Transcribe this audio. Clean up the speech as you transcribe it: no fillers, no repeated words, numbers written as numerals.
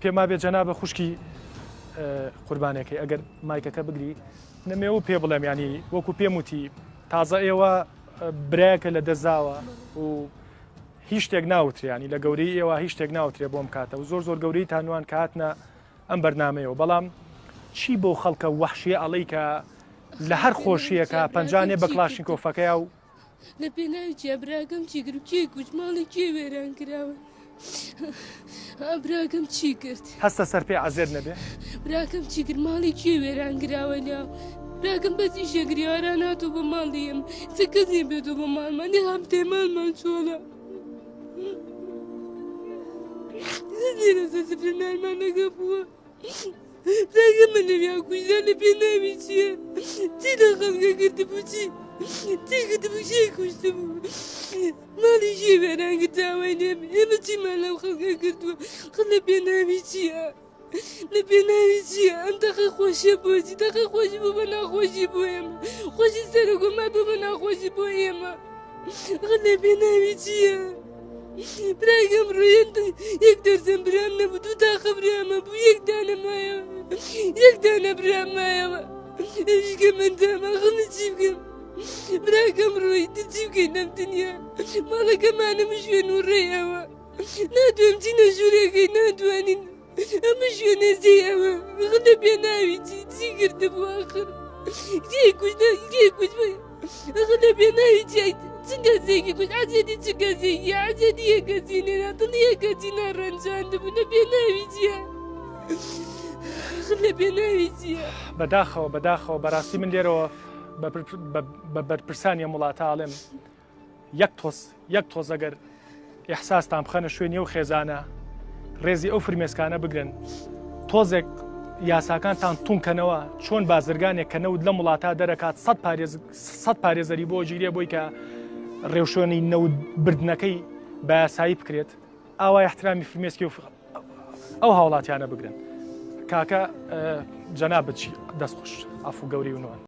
پێم وابێ جەنابە خوشکی قوربانەکەی ئەگەر مایکەکە بگری نەمێ و پێ بڵێم ینی وەکو پێم وتی تازە ئێوە برایەکە لە دەزاوە و هیچ شتێک ناوتریانی لە گەورەی ئێوە هیچ شتێک ناوترێ بۆم کاتە و زۆر زۆر گەورەی تانوان کاتنە ئەم بەرنمەیەوە بەڵام چی بۆ خەڵکە وەحشیە ئەڵەی کە لە هەر خۆشیەکە پەنجانێ بە کلاشینکۆفەکەیا و لە پێناوی چیا براکەم چی کرد کێ کوشت ماڵی کێ وێران کراوە براکەم چی کرد هەستە سەر پێ عەزێت نەبێ براکەم چی کرد ماڵی کێ وێران کراوە لە براکەم بەس ئیشێک گریاران هاتوو بۆ ماڵی ئێمە چ کەس نییە بێتەوە بۆ ماڵمان نێ هەمتێ ماڵمان چۆڵە لێرە سفرە نارمانەکە بووە دایکە من لەویا کوژرا لە پێناوی چییە؟ چی لە خەڵکە کردبوو چی؟ چی کردبوو کێ کوشتبوو؟ ماڵی کێ وێران کرد داوای لێ ئێمە چیمان لەو خەڵکە کردووە؟ خە لە پێناوی چییە؟ لە پێناوی چییە؟ ئەم تەقە خۆشیە بۆچی؟ تەقە خۆشی بوو بە ناخۆشی بۆ ئێمە خۆشی سەرۆکۆمار بوو بە ناخۆشی بۆ ئێمە خە لە پێناوی چییە؟ براگەم ڕۆیەن یەک دەرزەن برام نەبوو دوو تاقە برامە بوو یەک دانە مایەوە یەک دانە برام مایەوە ئەویشکە من داما خەمە چی بکەم براگەم ڕۆی چی بکەین لەم دنیا ماڵەکەمانە شوێن و ڕێیەوە ناتوانم چینە ژوورەکەی ناتوانین ئەمە شوێنە جێی ئەوە لە پێناوی چی چی کردبوو ئاخر کێ کوشت کێ کوشت ئەخر لە پێناوی چی چ کەسێکی کوشت عەزیەتی چ کەسێکی عەزیەتی یەک کەسی نێنا دڵی یەک کەسی ناڕەنجاندبوو لە پێناوی چییە ئاخر لە پێناوی چییە بەداخەوە بەداخەوە بەڕاستی من لێرەوە بە بەرپرسانی ئەم وڵاتە ئەڵێم یەک تۆز یەک تۆز ئەگەر ئیحساستان بخەنە شوێنی ئەو خێزانە ڕێزی ئەو فرمێسکانە بگرن تۆزێک یاساکانتان تونکەنەوە چۆن بازرگانێک کە نەوت لەم وڵاتە دەرەکات سە پارێز سە پارێزەری بۆ گیرێ بۆی کە ڕێوشوێنی نەوت بردنەکەی بە یاسایی بکرێت ئاوا احترامی فرمێسکی و ئەو هاوڵاتیانە بگرن کاکە جەنابت چی دەست خوش ئەفو گەوری و نوان.